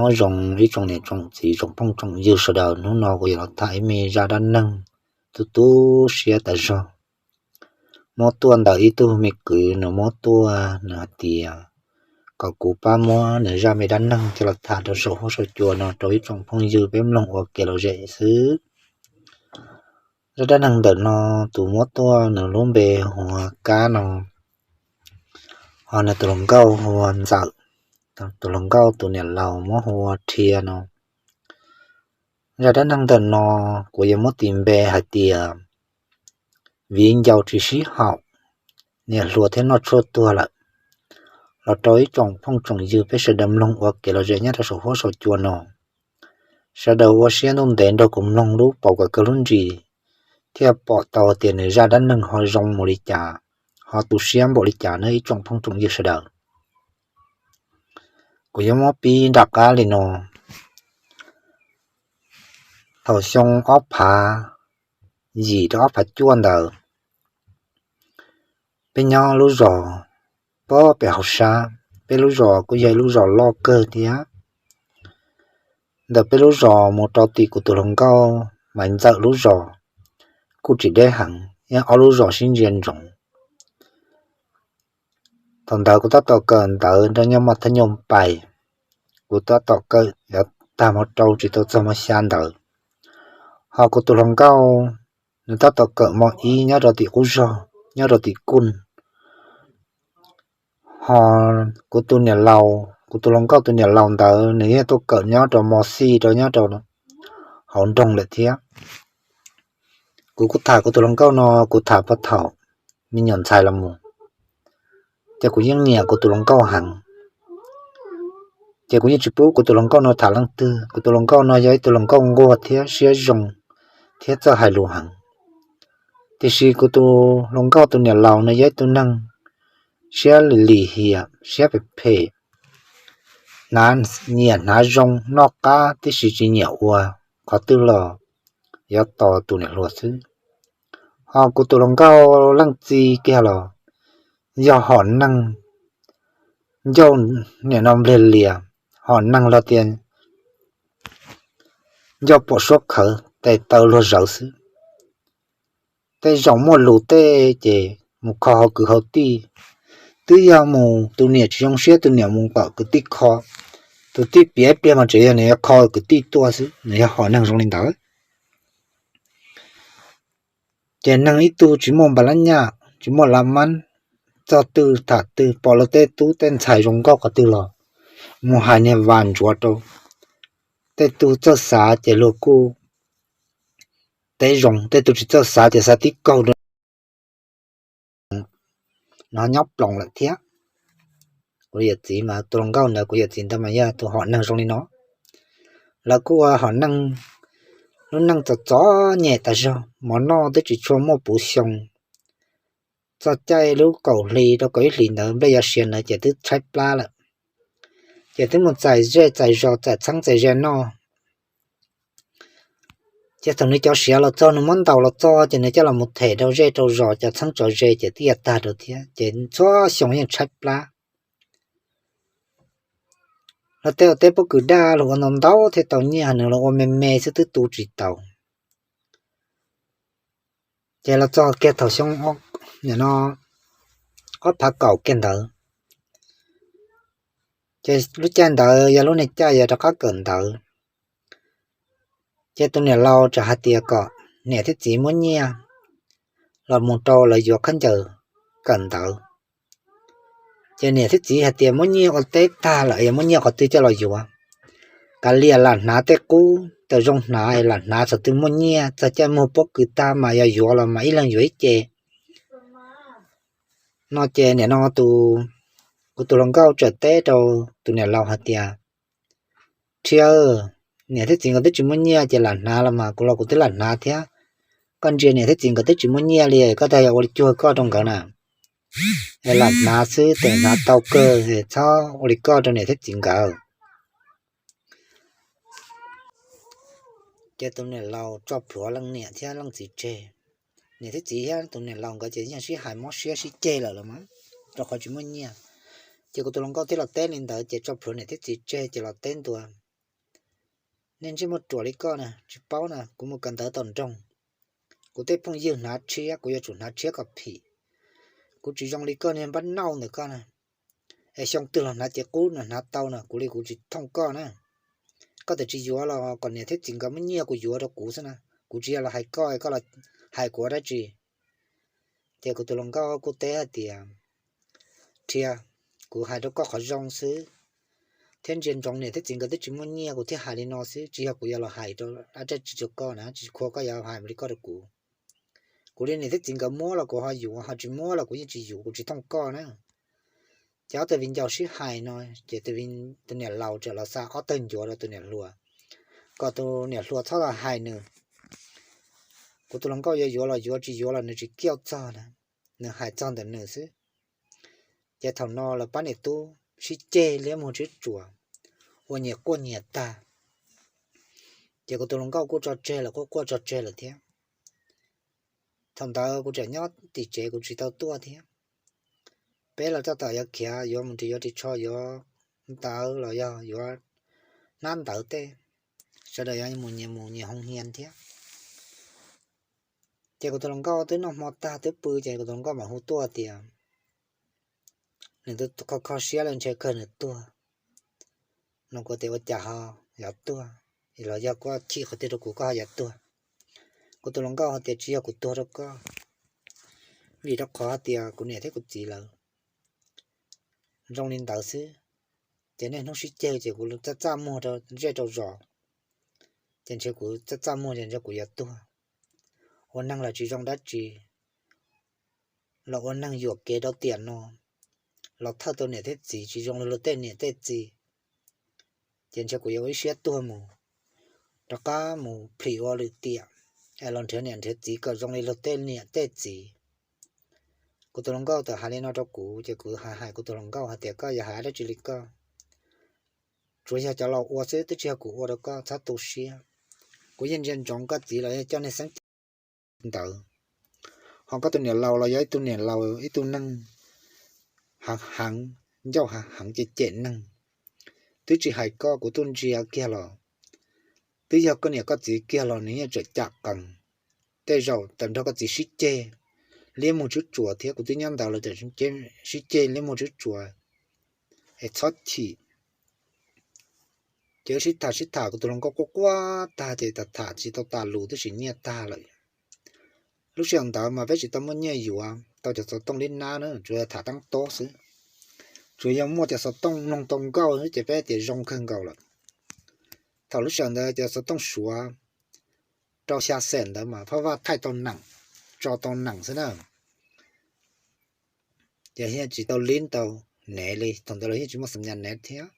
Nyob zoo ib tsoom niam tsoom txiv tsoom phooj tsoom ywg sawv daws, hnub no kuv yuav los tham ib me zaj dab neeg tu tu siab tas zog. Muab tuaj ntawm ib tug me kwv, nws muab tuaj nws hais tias kom kuv pab muab nws zaj me dab neeg coj los tham rau saum huab saum cua no rau ib tsoom phooj ywg peb mloog ua kev lom zem xwb. Zaj dab neeg ntawm no tus muab tuaj nws lub npe hu ua Kab no, ho nws tus hluas nkauj hu ua Ntxawm, tus hluas nkauj tus niam laus muab hu ua Rhia no. Zaj dab neeg ntawm no kuv yuav muab tis npe hais tias viv ncaus tsis sib haum, niam hluas thiab noj tshuaj tuag lawm. Los rau ib tsoom phooj tsoom ywg peb sawv daws mloog ua kev lom zem nyob rau saum huab saum cua no. Sawv daws ua siab ntuj ntev nrog kuv mloog lub paus kom kawg lub ntsis thiaj pom tau tias nws zaj dab neeg ho zoo mus li cas, ho tu siab npaum li cas na ib tsoom phooj tsoom ywg sawv daws. Kuv yuav muab pib nram qab li no. Thaum xyoo ob phav yim rau ob phav cuaj ntawd, peb nyob lub zos pem hauv sab, peb lub zos kuj yog ib lub zos loj kawg thiab. Ntawm peb lub zos mus rau tim kuv tus hluas nkauj Maiv Ntxawm lub zos kuj tsis deb heev, yog ob lub zos sib ntsia ntsoov. Thaum ntawd kuv tab tom kawm ntawv nyob mos thab nyoos pais, kuv tab tom kawm yuav tag mos rau tsis tau txog mos xya ntawd. Ho kuv tus hluas nkauj nws tab tom kawm mos ib nyob rau tim qub zog, nyob rau tim kuj. Ho kuv tus niam laus, kuv tus hluas nkauj tus niam laus ntawd nws yeej tuaj kawm nyob rau mos xij rau nyob rau hauv nroog lawm thiab. Kuv kuj tham kuv tus hluas nkauj no, kuv tham puag thaum me nyuam ntxhais los mus, ces kuv yeej nyiam kuv tus hluas nkauj heev. Ces kuv yeej tsis pub kuv tus hluas nkauj no tham leej twg. Kuv tus hluas nkauj no yog ib tug hluas nkauj nquag thiab siab zoo thiab txawj hais lus heev. Tiam sis kuv tus hluas nkauj tus niam laus no yog ib tug neeg siab lim hiam, siab phem phem, nyiam hnav zoo noj qab tib si, tsis nyiam ua qhov twg los yuav tos tus niam hluas xwb. Ho kuv tus hluas nkauj leej txiv kiag los yog hom neeg ncauj niam no npliag lias, hom neeg los tias ncauj pom suab khawv, tes taw luag zawv xwb. Tej zaum muaj lus tej ces mus kho hauv kwv hauv tij, twb yog mus tus niam tsis zoo siab tus niam mus kom kwv tij kho, tus tij piav ib pliag mas tseem yog nws yuav kho kwv tij tuaj xwb, nws yog hom neeg zoo li ntawd. Ces neeg ib tug tsis muaj npa lab nyaj tsis muaj lab mab, txog twg tham twg pom luag tej tub tej ntxhais zoo nkauj qhov twg los mus hais niag vas ntsuav rau. Tej tug txawj xav ces luag kuj teb zoo, tej tug tsis txawj xav ces xav tib kaug rau no nyob ploos lawm thiab. Kuv yawm txiv mas tus hluas nkauj ntawd kuv yawm txiv ntawd mas yog tus hom neeg zoo li no. Lawv kuj ua hom neeg, lub neej txom txom nyem tas zog, mov noj twb tsis tshua muaj puv xyoo. Txog caij lub kaum hli rau kaum ib hlis ntawd nplej yuav siav ntawd ces twb tshaib plab lawm. Ces twb mus txais zej txais zos txais txheeb txais ze noj. Ces thaum nws cov siav los txog nws muab ntaus los txog ces nws coj los mus them rau zej rau zos cov txheeb tso ze ces twb yuav tag rau thiab ces txhua xyoo yeej tshaib plab. Los tej ua teb pob kws daj los ua ntau ntau thiaj tau nyiaj, nws los ua me me xwb twb tu tsis tau. Ces los txog kiag thaum xyoo no ob phav kaum kiag ntawd, ces lub caij ntawd yog lub niag caij yog rov qab kawm ntawv. Ces tus niam laus txawm hais tias kom niam thiab txiv muab nyiaj los mus rau lawv yuav khaub ncaws kawm ntawv. Ces niam thiab txiv hais tias muab nyiaj ua teb tag lawm es muab nyiaj qhov twg coj los yuav. Kav liam lam hnav tej qub tawm zoo hnav es lam hnav txog twg muaj nyiaj, txog caij muag pob kws tag mas yog yuav los mas ib leeg yuav ib ce. No ces nim no tus, kuv tus hluas nkauj txawm teb rau tus niam laus hais tias, Rhia, niam thiab txiv nkawd twb tsis muaj nyiaj ces lam hnav los mas kuv los kuv twb lam hnav thiab. Koj ntsia niam thiab txiv nkawd twb tsis muaj nyiaj li, koj tag yog ua li cuag koj rau nkawd na. Es lam hnav xwb, tes hnav tau kawg es txhob ua li koj rau niam thiab txiv nkawd. Ces tus niam laus tso plhuav leej niam thiab leej txiv tseg. Niam thiab txiv thiab tus niam laus nkawd ces yeej sib hais mob siab sib ceg lawm los mas, rau qhov tsis muaj nyiaj. Ces kuv tus hluas nkauj thiaj los teb li ntawd ces tso plhuav niam thiab txiv tseg ces los teb ntua Nej ntsej muag ruam li koj na, tsis paub na, kuv mus kawm ntawv tom nroog, kuv tej phooj ywg hnav tshiab, kuv yuav tsum hnav tshiab kom phim. Kuv tsis zoo li koj niag npab nauj ntawm koj na. Es xyoo twg los hnav cev qub no hnav tau no, kuv li kuv tsis thooj koj na. Koj txawm tsis yuav los kom niam thiab txiv nkawd muab nyiaj kuv yuav rau kuv xwb na. Kuv tsis yog los hais koj, koj los hais kuv ua dab tsi? Ces kuv tus hluas nkauj kuj teb hais tias, Rhia, kuv hais rau koj qhov zoo xwb, thiab ntsia ntsoov niam thiab txiv nkawd twb tsis muaj nyiaj kuv thiaj hais li no xwb, tsis yog kuv yuav los hais rau dab tsi rau koj na, tsis khua koj yuav hais li koj rau kuv. Kuv li niam thiab txiv nkawd muab los kuv ho yuav, ho tsis muab los kuv yeej tsis yuav, kuv tsis thooj koj na. Ces ob tug viv ncaus sib hais no, ces tus niam laus txawm los xa ob tawg ncuav rau tus niam hluas, kom tus niam hluas txhob los hais nws. Kuv tus hluas nkauj yuav yuav los yuav, tsis yuav los nws tsis kiaj txog na, nws hais txog ntawm nws xwb. Ces thaum no lawv pab niam tub sib ceg liab muag tsib tsuas, ua nyias quaj nyias tag. Ces kuv tus hluas nkauj kuj tso tseg lawm, quaj quaj tso tseg lawm thiab. Thaum ntawd kuv tseem nyob tim tsev kuv tsis tau tuaj thiab. Peb los txog tom yuav khiav, yuav mus ris yuav ris tsho, yuav ntawv los yog yuav hnab ntawv tej, sawv daws yuav mus nyias mus nyias hoo hias thiab. Ces kuv tus hluas nkauj twb noj hmo tag twb pw ces kuv tus hluas nkauj mam hu tuaj tias, nws kho kho siab li ntshe kawg nws tuag no, kuv tias ua cas ho yuav tuag, los yog koj chim qhov twg rau kuv koj ho yuav tuag? Kuv tus hluas nkauj hais tias tsis yog kuv tuag rau koj, vim rau qhov hais tias kuv niam thiab kuv txiv lawv zoo li ntawd xwb. Ces niaj hnub sib ceg ces kuv txaj txaj muag rau zej rau zos, ces ntshe kuv txaj txaj muag ces ntshe kuv yuav tuag. Ua neeg los tsis zoo dab tsi, los ua neeg yuam kev rau tiam no, los thawj tau niam thiab txiv tsis zoo li luag tej niam tej txiv, ces ntshe kuv yuav ua ib siab tuag mus, rov qab mus phim ua lwm tiam, es los nrhiav niam nrhiav txiv kom zoo li luag tej niam tej txiv. Kuv tus hluas nkauj txawm hais li no rau kuv ces kuv hais hais kuv tus hluas nkauj hais tias koj yog hais dab tsi li koj, tsuas yog cov laus ua xwb, twb tsis yog kuv ua rau koj, txhob tu siab. Kuv yeej ntsia ntsoov koj txiv los yog coj niag xeeb ceem ntawd. Ho koj tus niam laus los yog ib tug niam laus ib tug neeg heev heev, ncauj heev heev cem cem neeg. Twb tsis hais koj, kuv tuaj ntsia kiag los twb yog koj niam koj txiv kiag los nws yeej tseem cam qees. Tej zaum tawm nrog koj txiv sib ceg liab muag tswb tsuas thiab, kuv twb nyob ntawd los tseem sib ceg liab muag tswb tsuas, es txhob chim. Ces sib tham sib tham kuv tus hluas nkauj quaj quaj tag ces tham tham tsis tau tas lus twb tsis nyiaj tag lawm. Lub sij hawm ntawd mas peb tsis tau muaj nyiaj yuav tau cov xov tooj lib nab na, tsuas yog tham teeb tob xwb. Tsuas yog muaj cov xov tooj mloog tau nkauj xwb ces peb tias zoo kawg nkaus lawm. Thaum lub sij hawm ntawd cov xov tooj suav rau xya xees ntawd mas phab vaj thaij tau nees, tso tau nees xwb na. Ces yeej tsis tau lib tau nev li, thaum ntawd los yeej tsis muaj xam nyas nev thiab.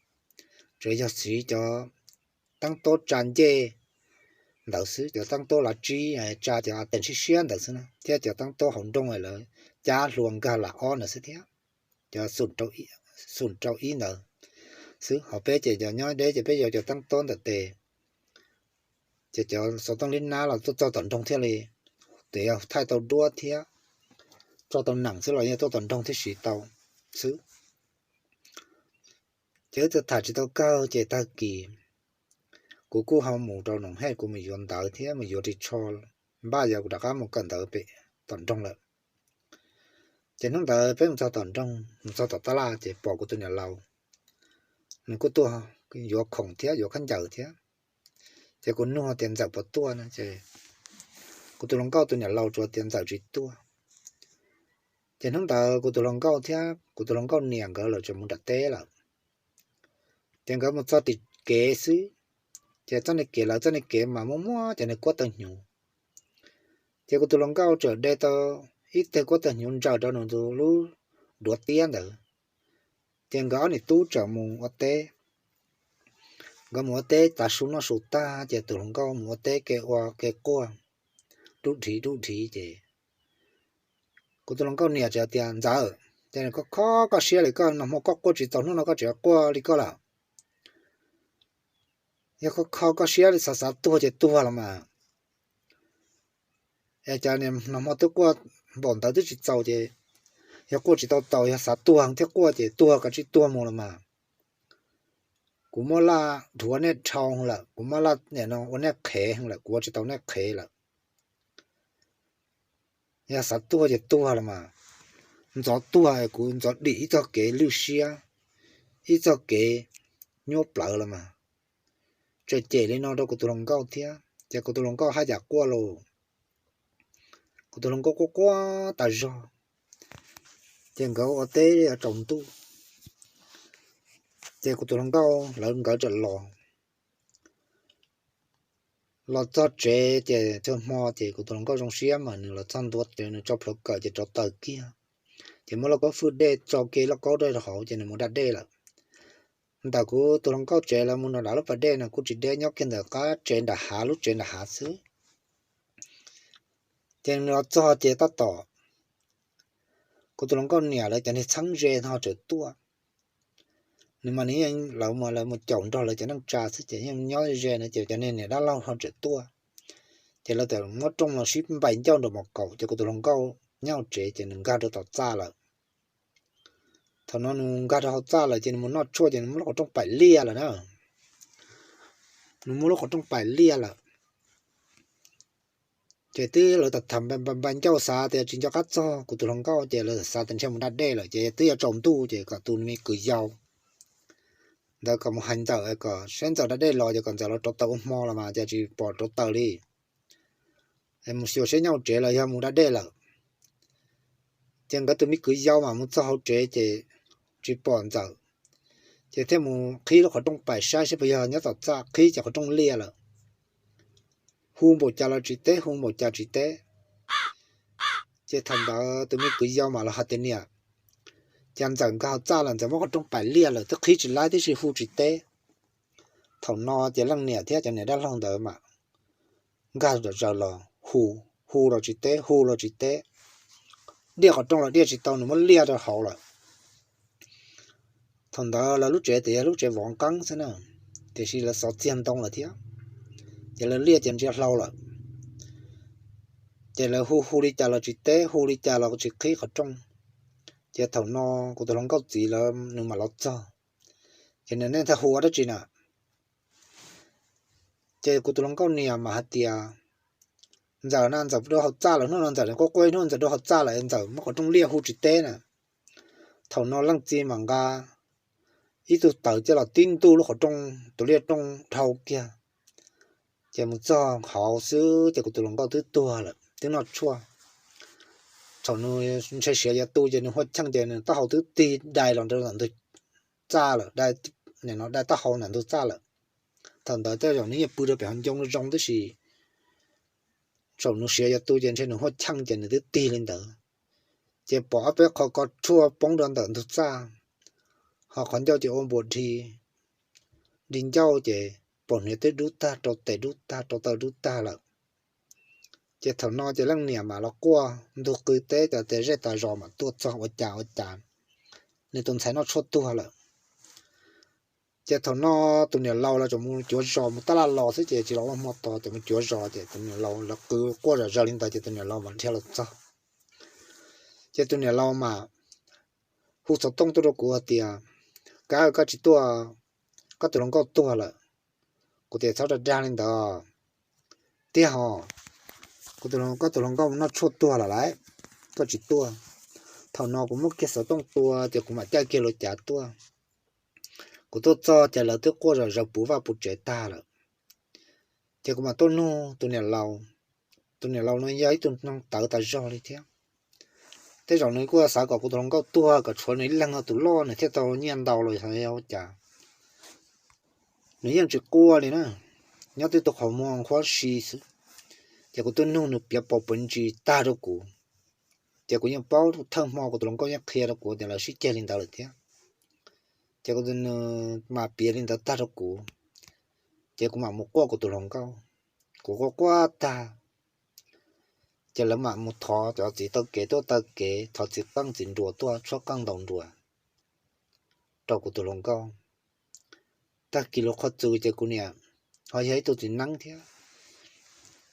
Tsuas yog siv cov teeb tob tsa ncej ntawd xwb, cov teeb tob lav tsib tsa cov a tees siab siab ntawd xwb na, thiab cov teeb tob hauv nroog lawv cab hlua nkag lam ob ntawd xwb thiab, cov xum rau ib ntawd xwb. Ho peb ces cov nyob deb ces peb yuav cov teeb tob ntawm tes, ces cov xov tooj lib nab los tuaj txog tom nroog thiaj li, ces yog thaij tau duab thiab tso tau nees xwb los yog tuaj tom nroog thiaj siv tau xwb. Ces wb tham tsis tau kawg ces tag kis kuv kuj ho mus rau Noom Hej, kuv mus yuav ntawv thiab mus yuav ris tsho, npaj yog kuv rov qab mus kawm ntawv pem tom nroog lawm. Ces hnub ntawd peb mus txog tom nroog, mus txog tom tab laj ces pom kuv tus niam laus, nws kuj tuaj yuav khoom thiab yuav khaub ncaws thiab. Ces kuv nug tias Ntxawm puas tuaj no ces kuv tus hluas nkauj tus niam laus tsuas tias Ntxawm tsis tuaj. Ces hnub ntawd kuv tus hluas nkauj thiab kuv tus hluas nkauj niam nkawd lawv tseem mus nram teb lawm. Ces nkawd mus txog tim kev xwb, ces txoj niag kev lawv txoj niag kev mas muaj muab cov niag kuab tawg hnyuv. Ces kuv tus hluas nkauj txawm de tau ib teg kuab tawg hnyuv ntsaws rau nws tus lub duav tiab ntawd. Ces nkawd ob niam tub txawm mus ua teb. Nkawd mus ua teb tav su noj su tag ces tus hluas nkauj mus ua teb kev ua kev quaj, dub dhiv dub dhiv ces kuv tus hluas nkauj niam txawm tias Ntxawm, ces koj kho koj siab li koj, nag hmo koj quaj tsis txaus hnub no koj tseem quaj li koj lawm. Yog koj kho koj siab li xav xav tuag ces tuag los mas. Es cas nag hmo twb quaj npaum ntawd twb tsis txaus ces, yog quaj tsis tau taus yog xav tuag thiab quaj ces tuag kav tsij tuag mus los mas. Kuv muab laj dhuav nej dhau lawm, kuv muab laj nim no ua nej qhev lawm, kuv ua tsis tau nej qhev lawm. Yog xav tuag ces tuag los mas. Ntxov tuag kuv ntxov dim ib txoj kev lwj siab, ib txoj kev nyuaj plawv los mas. Tseem cem li no rau kuv tus hluas nkauj thiab ces kuv tus hluas nkauj haj yam quaj los. Kuv tus hluas nkauj quaj quaj tas zog. Ces nkawd ua teb tsaus ntuj, ces kuv tus hluas nkauj lawv nkawd txawm los. Los txog tsev ces txog hmo ces kuv tus hluas nkauj zoo siab mas nws los txog ntua ces nws tso plhuav kawm ces rauv taws kiag. Ces muab lauj kaub fwj dej tso kiag lauj kaub dej rau hauv ces nws mus da dej lawm. Ntawm kuv tus hluas nkauj tsev lawv mus nram lub pas dej no kuj tsis deb, nyob kiag ntawm qab tsev nram hav, lub tsev nram hav xwb. Ces nws los txog ces tab tom kuv tus hluas nkauj niam lawv cov niag txheeb ze ho tseem tuaj. Nws mas nws yeej, lawv mas lawv mus caum nrog lawv cov neej tsa xwb ces yeej nyob ze no ces cov niag niam dab laug ho tseem tuaj. Ces lawv txawm muab rooj los sib npais ncauj nraum mos kaum ces kuv tus hluas nkauj nyob hauv tsev ces nws nkag rau tom txaj lawm. Thaum no nws nkag rau hauv txaj lawm ces nws mus noj tshuaj ces nws muab lub qhov rooj paim liaj lawm na. Nws muab lub qhov rooj paim liaj lawm. Ces twb lawv tham tham npais ncauj xav tias tsis nco qab txog kuv tus hluas nkauj ces lawv xav tias ntshe mus da dej lawm ces twb yuav tsaus ntuj ces kom tus me kwv yau ntawd kom mus hais Ntxawm kom saib Ntxawm da dej los ces kom Ntxawm los rauv taws ua hmo los mas cas tsis pom rauv taws li. Mus xyuas saib nyob hauv tsev los yog mus da dej lawm. Ces nkawd tus me kwv yau mas mus txog hauv tsev ces tsis pom Ntxawm, ces thiaj mus qhib lub qhov rooj paim saib saib puas yog nyob tom txaj, qhib ces qhov rooj liaj lawm. Hu npaum cas los tsis teb, hu npaum cas tsis teb. Ces thaum ntawd tus me kwv yau mas los hais tias niam, cas Ntxawm nkag hauv txaj lawm, Ntxawm muab qhov rooj paim liaj lawm twb qhib tsis laib tib si hu tsis teb. Thaum no ces leej niam thiab cov niam dab laug ntawd mas nkag zom zaws los hu, hu los tsis teb, hu los tsis teb, diaj qhov rooj los diaj tsis tau, nws muab liaj rau hauv lawm. Thaum ntawd lawv lub tsev tias yog lub tsev vov nqeeb xwb na, tiam sis lawv xov txiag ntoo lawm thiab, ces lawv liaj ces ntsia hlau lawm. Ces lawv hu hu li cas los tsis teb, hu li cas los tsis qhib qhov rooj. Ces thaum no kuv tus hluas nkauj txiv lawv nws mam los txog, ces nws nej thiaj hu ua dab tsi na? Ces kuv tus hluas nkauj niam mas hais tias Ntxawm na, Ntxawm rau hauv txaj lawm, hnub no Ntxawm quaj quaj hnub, Ntxawm rau hauv txaj lawm, Ntxawm muab qhov rooj liaj hu tsis teb na. Thaum no leej txiv mas nqa ib tug taws coj los tib ntuj lub qhov rooj, tus liaj rooj dhau kiag. Ces mus txog hauv xwb ces kuv tus hluas nkauj twb tuag lawm, twb noj tshuaj. Thaum nws ntshai siav yuav tu ces nws hua cheej ces nws taub hau twb tig dai los ntawm ntug txaj lawm, dai taub hau ntawm ntug txaj lawm. Thaum ntawd tej zaum nws yeej pw rau pem hauv ncoo zoo tib si, thaum nws siav yuav tu ces ntshe nws hua cheej ces nws twb tig li ntawd. Ces pom ob peb qho ko tshuaj poob rau ntawm ntug txaj, ho qhov ncauj ces ua npuas dhi, di ncauj ces pom hniav twb dub tag, rau tes dub tag, rau taw dub tag lawm. Ces thaum no ces leej niam mas los quaj ntug qw teb cov tias zej tas zos mas tuaj txog ua cas ua cas, nws tus ntxhais noj tshuaj tuag lawm. Ces thaum no tus niam laus los tseem mus cuav zos, mus tab laj los xwb ces tsis los ua hmo tos, ces mus cuav zos ces tus niam laus lawv qw quaj zom zaws li ntawd ces tus niam laus mam dhia los txog. Ces tus niam laus mas hu xov tooj tuaj rau kuv hais tias, Kab, koj tsis tuaj, koj tus hluas nkauj tuag lawm. Kuv tias, Txhob dag dag li ntawd, tiag ho, koj tus hluas nkauj noj tshuaj tuag lawm lauj, koj tsis tuaj. Thaum no kuv muab kiag xov tooj tua ces kuv mam caij kiag lub cav tuaj. Kuv tuaj txog ces lawv twb quaj zom zaws puv vaj puv tsev tag lawm. Ces kuv mam tuaj nug tus niam laus. Tus niam laus no yog ib tug neeg tawv tas zog li thiab. Tej zaum nws kuj xav kom kuv tus hluas nkauj tuag kom tshuav nws ib leeg tus loj nws thiaj tau nyiaj ntau los xyov yog ua cas. Nws yeej tsis quaj li na, nyob twb tus qhov muag nqhuab si xwb. Ces kuv tuaj nug nws piav pom puav ntsis tag rau kuv. Ces kuv yeej paub thawj hmo kuv tus hluas nkauj yeej qhia rau kuv tias lawv sib ceg li ntawd lawm thiab. Ces kuv, nws mas piav li ntawd tag rau kuv, ces kuv mam mus quaj kuv tus hluas nkauj. Kuv quaj quaj tag, ces lawv mam mus thov cov txiv taw kev tuaj taw kev, thov txiv qeej txiv nruas tuaj tshuab qeej ntaus nruas rau kuv tus hluas nkauj. Tag kis lub qhov txus ces kuv niam ho yog ib tug txiv neeb thiab,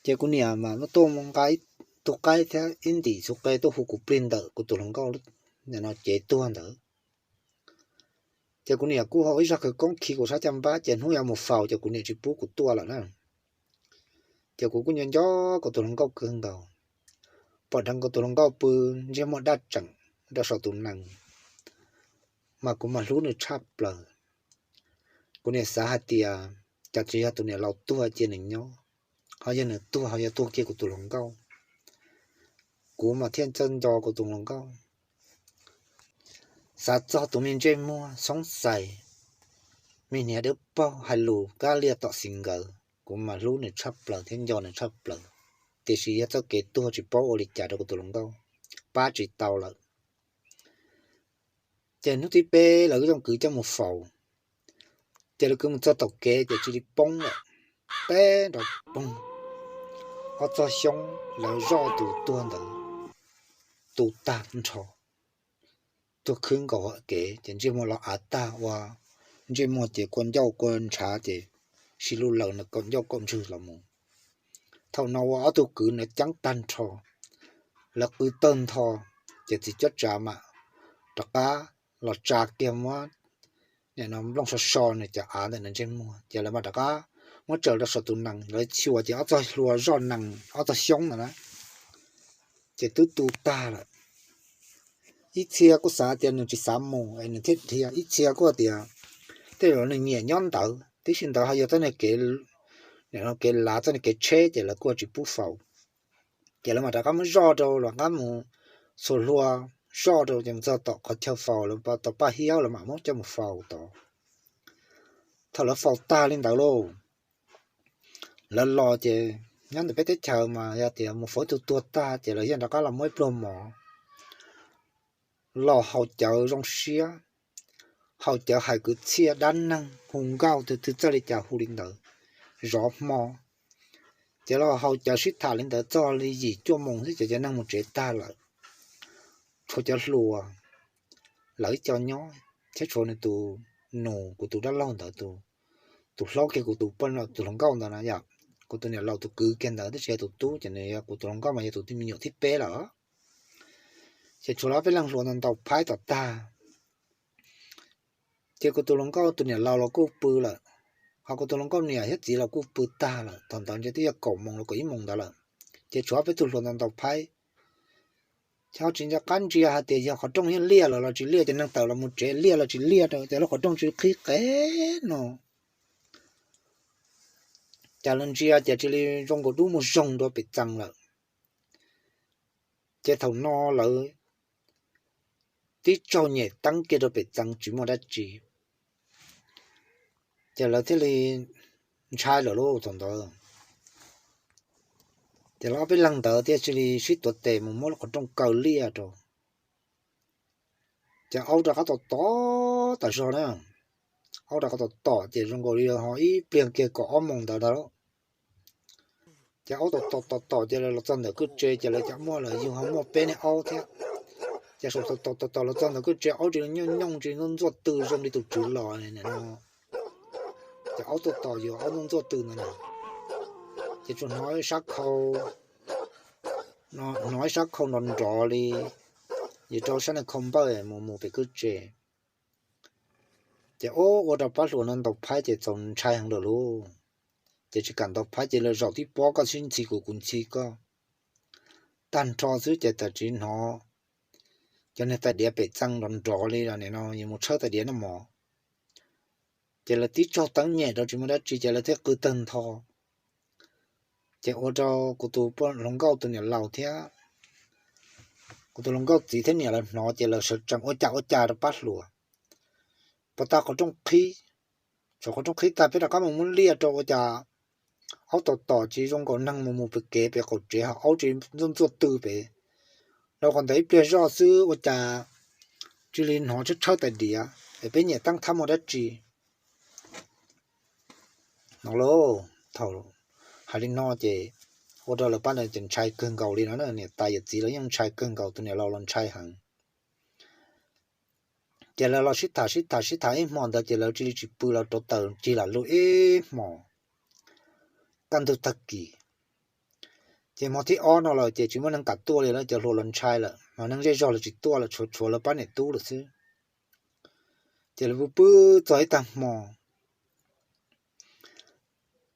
ces kuv niam mas muab tuaj mus nqa ib tug qaib thiab ib ntim xu qe tuaj hu kuv plig ntawm kuv tus hluas nkauj no cev tuag ntawd. Ces kuv niam kuj ho ib zaj khawv koob khi kuv sab caj npab ces hnub yuav mus faus ces kuv niam tsis pub kuv tuaj lawm na. Ces kuv kuj nco nco kuv tus hluas nkauj kawg nkaus. Pom dheev kuv tus hluas nkauj pw ntsej muag daj tseem rau saum tus nees, mas kuv mas hlub nws tshaj plaws. Kuv niam xav hais tias, cas tsis yog tus niam laus tuag cia nws nyob, ho yog nws tuag ho yuav tuag kiag kuv tus hluas nkauj. Kuv mas thiaj txawj nco kuv tus hluas nkauj. Xav txog tus me ntsej muag xoob xais, me hniav dawb paug hais lus kab liaj tom xis nkawd, kuv mas hlub nws tshaj plaws thiab nco nws tshaj plaws. Tiam sis yog txoj kev tuag tsis paub ua li cas rau kuv tus hluas nkauj, pab tsis tau lawm. Ces hnub thib peb lawv kuj zoo kwv coj mus faus. Ces lawv kwv mus txog tom kev ces cia li poob lawm, teb nrov poog. Ob txog xyoob lawv zoj tus tuag ntawd tu tag nrho, tuag khwb nkaus hauv kev ces ntsej muag los av tag ua, ntsej muag ces kua ncauj kua ntshav ces sib lub laws nws kaum ncauj kaum ntswg los mus. Thaum no ua ob tug kwv na ceeb tag nrho, lawv qw tawg ntho, ces txiv cob tsav mam rov qab los tsa kiag muab nim no nplooj so so nws cov av ntawm nws ntsej muag ces lawv mam rov qab muab tsaws rau saum tus nees, lawv xyuas ces ob txog hlua zoj nees ob txog xyoob ntawd na, ces twb tu tag lawm. Ib txhia kuj xav tias nws tsis xav mus es nws thiaj dhia, ib txhia kuj tias tej zaum nws nyiam nyob ntawd tib si ntawd ho yog txoj kev lav txoj kev tsheb ces lawv kuj tsis pub faus. Ces lawv mam rov qab muab zoj rau, rov qab mus txhua hlua zoj rau ces mus txog tom qhov chaw faus lawv tau paj hiab lawv mam muab coj mus faus tod. Thaum lawv faus tag li ntawd lauj, lawv los ces nyob ntawm peb teb chaws mas yog tias mus faus ib tug tuag tag ces lawv yeej rov qab los muab ib pluag mov los haus cawv zoo siab, haus cawv hais kwv txhiaj dab neeg hu nkauj twg twg txawj li cas hu li ntawd, zov hmo. Ces los haus cawv sib tham li ntawd txog li yim cuaj moos xwb ces cov neeg mus tsev tag lawm, tshuav cov hluas lawv ib co nyob thiab tshuav nws tus nus, kuv tus dab laug ntawd, tus hlob kiag kuv tus poj, tus hluas nkauj ntawd na yom, kuv tus niam laus tus kwv kiag ntawd tab sis yog tus tub ces nws yog kuv tus hluas nkauj mas yog tus me nyuam thib peb lawm. Ces tshuav lawv ob peb leeg hluas ntau ntau phaib tom tag. Ces kuv tus hluas nkauj tus niam laus los kuj pw lawm, ho kuv tus hluas nkauj niam thiab txiv los kuj pw tag lawm, thaum ntawd ntshe twb yog kaum moos los kaum ib moos ntawd lawm. Ces tshuav ob peb tug hluas ntau ntau phaib. Ces ho tsis nco qab ntsia hais tias yog qhov rooj yeej liaj los los tsis liaj, ces neeg tawm los mus tsev liaj los tsis liaj rau, ces lub qhov rooj tsis qhib qev no. Cas lawv ntsia ces cia li zoo nkaus dub mus zoog rau pem txee lawm. Ces thaum no lawv tib tsaug nyem teeb kiag rau pem txee tsis muaj dab tsi, ces lawv thiaj li ntshai lawm lauj thaum ntawd. Ces lawv ob peb leeg ntawd thiaj cia li sib tuav tes mus muab lub qhov rooj kaw liaj rau. Ces aub rov qab tom tom tas zog na, aub rov qab tom tom ces zoo nkaus li ho ib pliag kiag kaum ob moos ntawd ntag lauj. Ces aub tom tom tom tom ces lawv los txog ntawm kwj tse ces lawv cov muaj lawv yug ho muaj peb niag aub thiab. Ces saum tom tom tom tom los txog ntawm kwj tse aub tsis li nyooj nyooj tsis ntxuaj ntxuaj tw zoo li tus tswv los no. Ces aub tom tom yus aub ntxuaj ntxuaj tw ntawd na, ces tsuas hnov ib sab khau, hnov ib sab khau nrov nrov li yus rau sab niag khau npawj mus mus pem kwj tse. Ces ua rau pab hluas no ntaus phaib ces txaus ntshai heev lawm lauj. Ces tsis kam ntaus phaib ces lawv zaum tib pob koj sib ntxhi kuv kuv ntxhi koj tag nrho xwb ces tam sim hnov cov niag tais diav pem txee nrov nrov li no, yus mus tshawb tais diav noj mov. Ces lawv tib tsaug teeb nyem rau tsis muaj dab tsi ces lawv thiaj qw tawg ntho. Ces ua rau kuv tus hluas nkauj tus niam laus thiab kuv tus hluas nkauj txiv thiab niam lawv hnov ces lawv sawv tsees ua cas ua cas rau pab hluas. Puas tag qhov rooj qhib, tshuav qhov rooj qhib tag peb rov qab mus muab liaj rau ua cas aub tom tom tsis zoo nkaus neeg mus mus pem kev pem qaum tsev ho aub tsis ntxuaj ntxuaj tw pem. Rau qhov ntawd ib pliag zoj xwb ua cas cia li hnov tshawb tshawb tais diav es peb nyem teeb thab muaj dab tsi no lauj. Thaum hais li no ces ua rau lawv pab ntawd ces ntshai kawg nkaus li no, niam tais yawm txiv lawv yeej ntshai kawg nkaus, tus niam laus los ntshai heev. Ces lawv los sib tham sib tham sib tham ib hmo ntawd ces lawv cia li tsis pw, lawv rauv taws cig lam lug ib hmos, kaj ntug tag kis. Ces hmo thib ob no lawm ces tsis muaj neeg kam tuaj li lawm, cov hluas los ntshai lawm mas neeg zej zog los tsis tuaj lawm, tshuav tshuav lawv pab niam tub lawm xwb. Ces lawv pw pw txog ib tag hmo,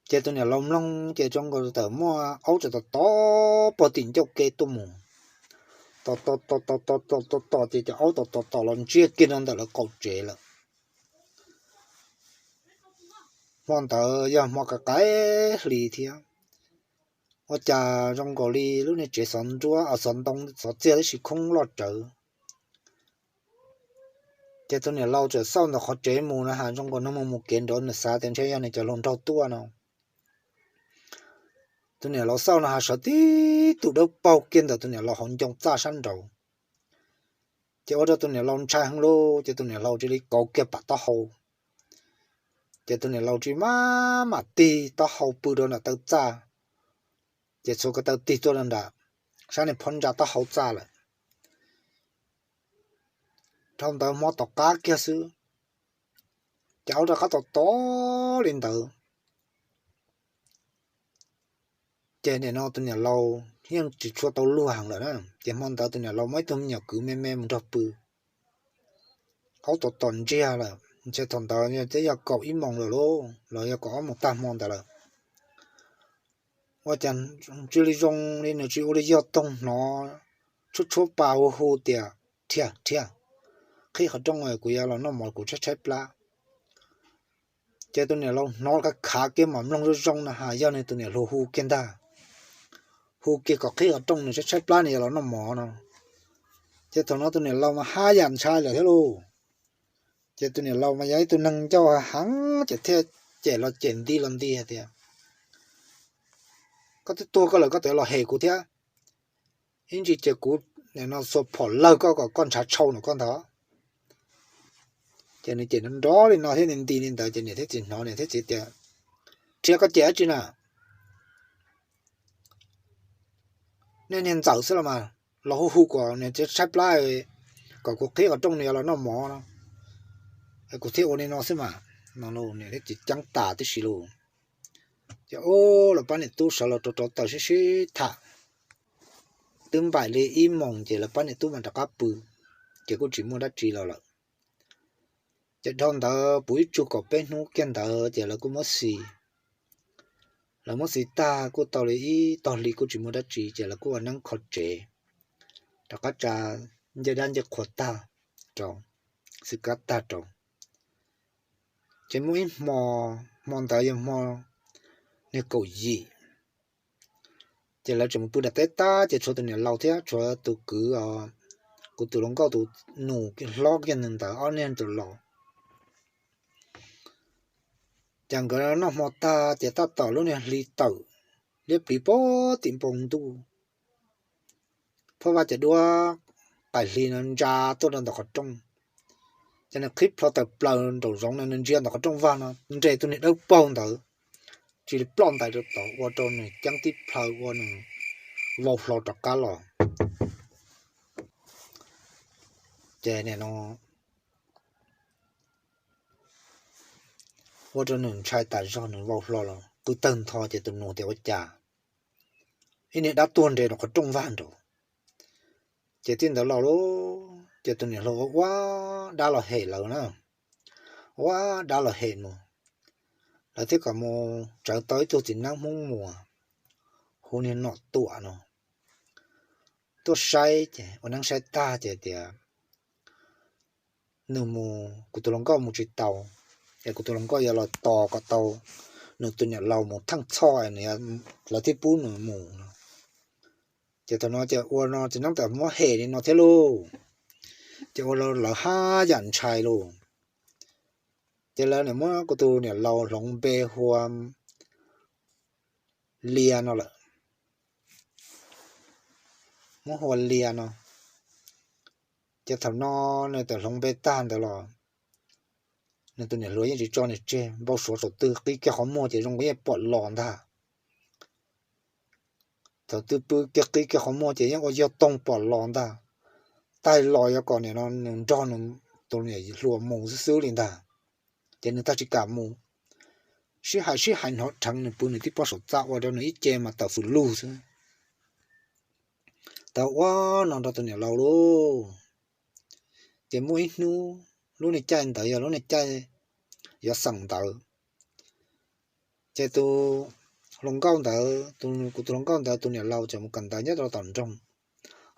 ces tus niam laus mloog ces zoo nkaus tawm muaj aub tom tom tom pog tim ncauj ke tuaj mus, tom tom tom tom tom tom tom tom ces cov aub tom tom tom los ntsiag kiag rau ntawm lawv qaum tsev lawm. Hmo ntawd yog hmo qaim qaim hli thiab, ua cas zoo nkaus li lub niag tsev xov nruab xov ntoo xov txiag tab sis khoob loj rawv. Ces tus niam laus txawm xauj ntawm qhov tsev mus na has zoo nkaus neeg mus mus kev nrov, nws xav tias ntshe yog nws cov hluas nraug tuaj no. Tus niam laus xauj no has sawv tib tug dawb paug kiag ntawm tus niam laus hauv ncoo txaj sab nraud. Ces ua rau tus niam laus ntshai heev lauj, ces tus niam laus cia li kauv kiag pam taub hau. Ces tus niam laus tsis maj mam tig taub hau pw rau nram taw txaj, ces txhua ko taw tig tuaj rau nram sab niag phab ntsa taub hau txaj lawm. Dhau ntawd hmo tom qab kiag xwb, ces aub rov qab tom tom li ntawd. Ces nim no tus niam laus yeej tsis tshua tau luag heev lawm na, ces hmo ntawd tus niam laus muaj ib tug me nyuam kwv me me mus nrog pw. Aub tom tom ntsiag lawm, ntshe thaum ntawd twb yog kaum ib moos lawm lauj, los yog kaum ob moos tag hmo ntawd lawm. Ua cas ntsia li zoo li nws tsis ua li yog toog, hnov tshuab tshuab pa hu hu tias, Rhiaj, Rhiaj, qhib qhov rooj, kuv yuav los noj mov, kuv tshaib tshaib plab. Ces tus niam laus hnov khav khav kiag mam mloog zoo zoo no has yog nws tus niam hluas hu kiag ntag, hu kiag kom qhib qhov rooj, nws tshaib tshaib plab, nws yuav los noj mov no. Ces thaum no tus niam laus mas haj yam ntshai lawm thiab lauj. Ces tus niam laus mas yog ib tug neeg ncauj heev, ces thiaj cem los cem nti los nti hais tias, Koj twb tuag koj lawm koj tseem los hem kuv thiab, ib ntsis ces kuv nim no xuas phom lawg koj kom koj ntshav tshau no koj ntag. Ces nws cem nrov nrov li no thiab nws nti li ntawd ces niam thiab txiv hnov, niam thiab txiv tias, Rhiaj, koj cem dab tsi na? Nej niag ntxawm xwb los mas, los hu hu kom nws tshaib plab, kom kuv qhib qhov rooj nws yuav los noj mov no, kuv thiaj ua li no xwb mas. No niam thiab txiv ceeb tas tib si lauj. Ces lawv pab niam tub sawv los rau rau taws sib sib tham, twb npaim li ib moos ces lawv pab niam tub mam rov qab pw, ces kuj tsis muaj dab tsi los lawm. Ces dhau ntawd puv ib tsug kaum peb hnub kiag ntawd ces lawv kuj muab xis. Lawv muab xis tag kuj tau li ib tog hli kuj tsis muaj dab tsi ces lawv kuj ua neeb kho tsev, rov qab tsa ncej dab ncej qhua tag rau, xwb kab tag rau. Ces muaj ib hmo, hmo ntawd yog hmo niag kaum yim, ces lawv tseem mus pw nram teb tag ces tshuav tus niam laus thiab tshuav tus kwv, kuv tus hluas nkauj tus nus hlob kiag ntawd ob niag tus laus. Ces nkawd noj hmo tag ces tab tom lub niag hli tawm liab pliv puag tim npoo ntuj, phab vaj ces duab qaim hli no ntsa tuaj rau ntawm qhov rooj. Ces nws qhib plho tawm plaws nraum zoov no, nws ntsia ntawm qhov rooj vag no nres tus niag dawb paug ntawd, tsis li ploj ntais rau tod ua rau nws ceeb tib plhaw ua nws vau hlo rov qab los. Ces nim no ua rau nws ntshai tas zog, nws vau hlo los qw tawg ntho ces tus nus tias, Ua cas ib niag dab tuag nres rau qhov rooj vag nraud? Ces txij ntawd los lauj, ces tus niam hluas ua ua dab los hem lawv na, ua dab los hem nws. Lawv thiaj kom mus tsawv tau ib tug txiv neeb Hmoob Muas hu niag Nom Tuam no tuaj saib, ces ua neeb saib tag ces tias nws mus, kuv tus hluas nkauj mus tsis tau, es kuv tus hluas nkauj yuav los tos kom tau nws tus niam laus mus theej txhoj, lawv thiaj pub nws mus no. Ces thaum no ces ua no txiv neeb txawm muab hem li no thiab lauj. Ces ua rau lawv haj yam ntshai lauj. Ces lawv nim muab kuv tus niam laus hloov npe hu ua Lia no lawm, muab hu ua Lia no. Ces thaum no nws txawm hloov npe tag ntawd los nws tus niam hluas yeej tsis tso nws tseg, npau suav thaum twg qhib kiag qhov muag ces zoo nkaus yeej pom los ntag. Thaum twg pw kiag qhib kiag qhov muag ces yeej ua yog toog pom los ntag. Tag los yuav kom nim no nws nrog nws tus niam hluas mus xwb xwb li ntag. Ces nws tag tsis kam mus, sib hais sib hais hnov dheev nws pw nws tib pob saum txaj ua rau nws ib ce mas tawm fws lug xwb. Tau ua no rau tus niam laus lauj. Ces muaj ib hnub lub niag caij ntawd yog lub niag caij yuav xeem ntawv. Ces tus hluas nkauj ntawd, kuv tus hluas nkauj ntawd tus niam laus ces mus kawm ntawv nyob rau tom nroog.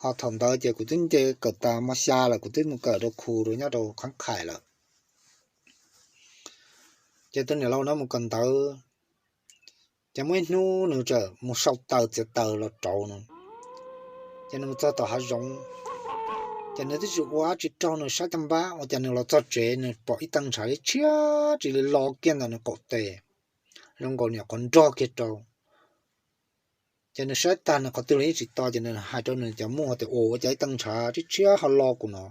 Ho thaum ntawd ces kuv twb nce kawm tas mos xya lawm, kuv twb mus kawm rau khu rau nyob rau Khab Khais lawm. Ces tus niam laus no mus kawm ntawv, ces muaj ib hnub nws txawm mus sau taws txiav taws los rauv no, ces nws mus txog tom hav zoov, ces nws twb tsis ua dab tsi raug nws sab caj npab ua cas nws los txog tsev nws pom ib tee ntshav li tshiab tsis li lo kiag ntawm nws qaum tes, zoo nkaus niam qhuav nrog kiag rau. Ces nws saib tag nws qhov twg los yeej tsis to, ces nws hais rau nws cov muam tias, Ua cas ib tee ntshav tshiab tshiab ho lo kuv no?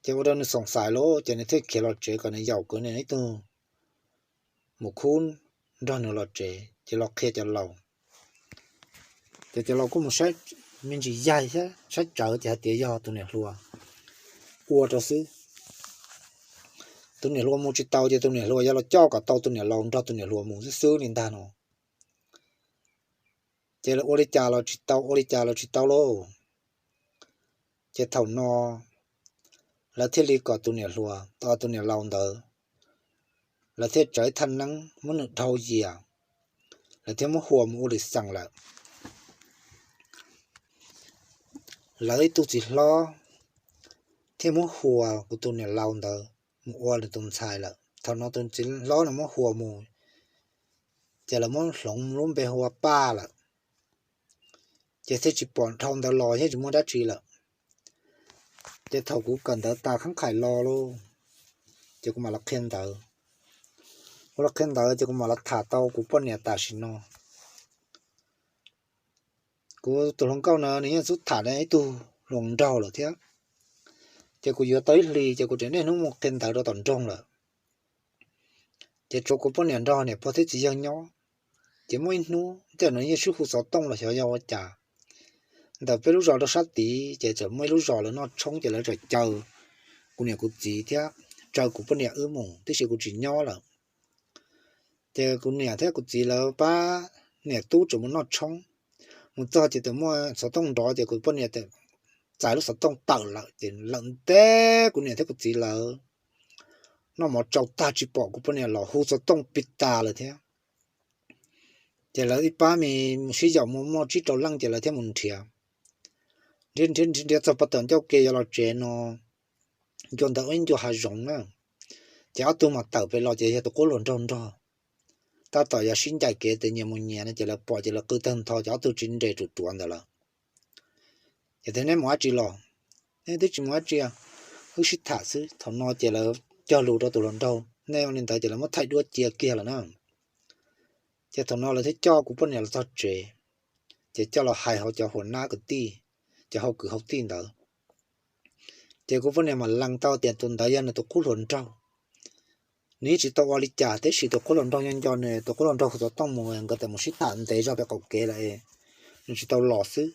Ces ua rau nws xoom xais lawm, ces nws thiaj khiav los tsev kom nws yaum kwv nws ib tug mus khub nrog nws los tsev, ces los qhia cov laus. Ces cov laus kuj mus saib me ntsis yaig thiab saib tsawv ces hais tias yog tus niam hluas ua rau xwb. Tus niam hluas mus tsis tau ces tus niam hluas yuav los coj kom tau tus niam laus nrog tus niam hluas mus xwb xwb li ntag no. Ces lawv ua li cas los tsis tau, ua li cas los tsis tau lauj. Ces thaum no lawv thiaj li kom tus niam hluas, tus niam laus ntawd, lawv thiaj tsawv thaj neeb muab nws dhau yias, lawv thiaj muab hua mus ua lwm xeem lawm. Lawv ib tug txiv hlob thiaj muab hua kuv tus niam laus ntawd mus ua nws tus ntxhais lawm. Thaum no tus txiv hlob no muab hua mus, ces lawv muab hloov lub npe hu ua Paj lawm. Ces thiaj tsis pom dhau ntawd los thiab tsis muaj dab tsi lawm. Ces thaum kuv kawm ntawv tas Khab Khais los lauj, ces kuv mam los qhia ntawv. Kuv los qhia ntawv ces kuv mam los tham tau kuv poj niam tam sim no. Kuv tus hluas nkauj no nws yeej xub tham ib tug hluas nraug lawm thiab, ces kuv yuav tau ib hlis ces kuv tseem niaj hnub mus qhia ntawv rau tom nroog lawm. Ces tsuav kuv poj niam nrog niam pog thiab txiv yawg nyob. Ces muaj ib hnub tej zaum nws yeej sib hu xov tooj los xyov yog ua cas, ntawm peb lub zos rau sab tid ces txawm muaj ib lub zos lawv noj tshoob ces lawv txawm caw kuv niam kuv txiv thiab tsaw kuv poj niam wb mus, tiam sis kuv tsis nyob lawm. Ces kuv niam thiab kuv txiv lawv pab niam tub tseem mus noj tshoob, mus txog ces txawm muaj xov tooj nrov ces kuv poj niam txais lub xov tooj tawm lawm ces lawm ntev kuv niam thiab kuv txiv lawv noj mov tsau tag tsis pom kuv poj niam los hu xov tooj pib tas lawm thiab. Ces lawv ib pab me mus sib yaum muaj muaj tsib rau leej ces lawv thiaj mus nrhiav. Nrhiav nrhiav nrhiav txog pov tawm ncauj ke yuav los tsev no, ncua ntawm ib ncua hav zoov na. Ces ob tug mas tawm pem los ces yog tus qub hluas nraug nrog, tab tom yog sib ncaim kev tes nyias mus nyias no ces lawv pom ces lawv qw tawg ntho ces ob tug tsis nres ruam ruav ntawd lawm. Ces thiaj, Neb mus dab tsi los? Neb twb tsis mus dab tsi, wb sib tham xwb. Thaum no ces lawv cog lus rau tus hluas nraug, nej ua li ntawd ces lawv muab thaij duab cia kiag lawm na. Ces thaum no lawv thiaj coj kuv poj niam los txog tsev, ces coj los hais hauv cov huas nab kwv tij, cov hau kwv hau tij ntawd. Ces kuv poj niam mam lees tau tias tus ntawd yog nws tus qub hluas nraug. Nws yeej tsis tau ua li cas tab sis tus qub hluas nraug nyob nco nws, tus qub hluas nraug hu xov tooj mus nkawd txawm mus sib tham ntev zog pem qaum kev lawm, nws tsis tau los xwb.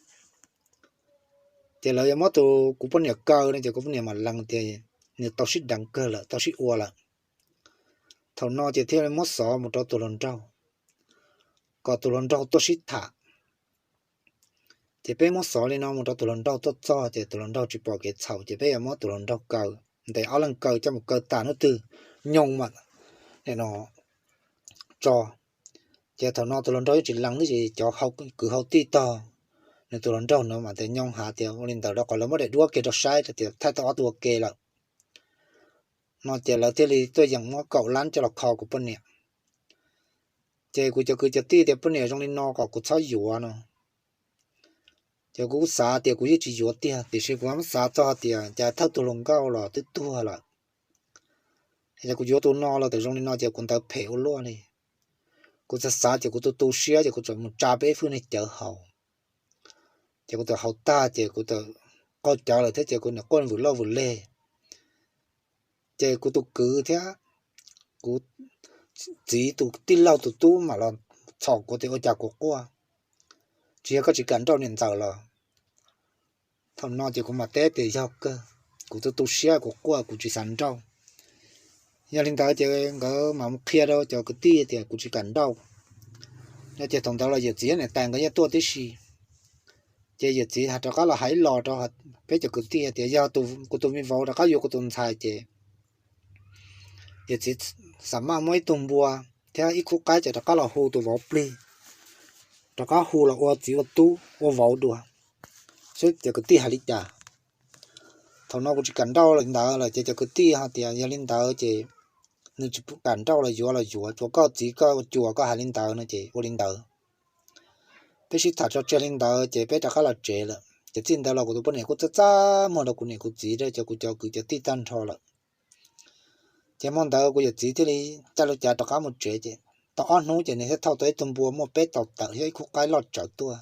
Ces lawv yuav muab tus kuv poj niam kaw no ces kuv poj niam mam lees tias nws tau sib deev kawg lawm, tau sib ua lawm. Thaum no ces thiaj muab xov mus rau tus hluas nraug, kom tus hluas nraug tuaj sib tham. Ces peb muab xov li no mus rau tus hluas nraug tuaj txog ces tus hluas nraug tsis pom kev txhaum ces peb yuav muab tus hluas nraug kaw, ntes ob leeg kaw coj mus kaw tas hnub twg nyoog mam no tso. Ces thaum no tus hluas nraug yeej tsis lees twb ces cov hau kwv hau tij tog nws tus hluas nraug no mas tias nyoog hav tias ua li ntawd rau qhov lawv muab daim duab kiag rau saib tias thaij tau ob tug ua ke lawm no ces lawv thiaj li tuaj yeem muab kaum lab coj los kho kuv poj niam. Ces kuv cov kwv cov tij tias poj niam zoo li no kom kuv txhob yuav no. Ces kuv xav tias kuv yeej tsis yuav tiag tiam sis kuv muab xav txog tias cas thawj tus hluas nkauj los twb tuag lawm, ces kuv yuav tus no los tam zoo li no ces kuv ntawd phem ua luaj li. Kuv txawm xav ces kuv tu tu siab ces kuv txawm mus tsa peb ib fwj niag cawv haus. Ces kuv txawm haus tag ces kuv txawm qaug cawv lawm thiab ces kuv niam quaj vwm loj vwm leg. Ces kuv tus kwv thiab kuv txiv tus tij laug tus tub mam los txhom kuv tias ua cas kuv quaj, tsis yog koj tsis kam nrauj niam ntxawm los? Thaum no ces kuv mam teb tias yog kawg, kuv tu tu siab kuv quaj kuv tsis xav nrauj. Yog li ntawd ces nkawd mam mus qhia rau cov kwv tij tias kuv tsis kam nrauj. Ces thaum ntawd los yawm txiv niam tais nkawd yeej tuaj tib si. Ces yawm txiv hais rov qab los hais ib los rau peb cov kwv tij hais tias yog kuv tus me vauv rov qab yuav kuv tus ntxhais ces yawm txiv xam maj muab ib tug npua thiab ib khub qaib ces rov qab los hu tus vauv plig, rov qab hu los ua txiv ua tub ua vauv dua, saib cov kwv tij hais li cas. Thaum no kuv tsis kam nrauj li ntawd lawm ces cov kwv tij hais tias yog li ntawd ces nws tsis kam nrauj los yuav los yuav, tsuas koj txiv koj ua cuas koj hais li ntawd no ces ua li ntawd. Peb sib tham tso tseg li ntawd ces peb rov qab los tsev lawm. Ces txij ntawd los kuv tus poj niam kuj txaj txaj muag rau kuv niam kuv txiv thiab cov kuv cov kwv cov tij tag nrho lawm. Ces hmo ntawd kuv yawm txiv thiaj li caij lub cav rov qab mus tsev ces tau ob hnub ces nws thiaj thauj tau ib tug npua muaj peb tau tawm thiab ib khub qaib loj tsawv tuaj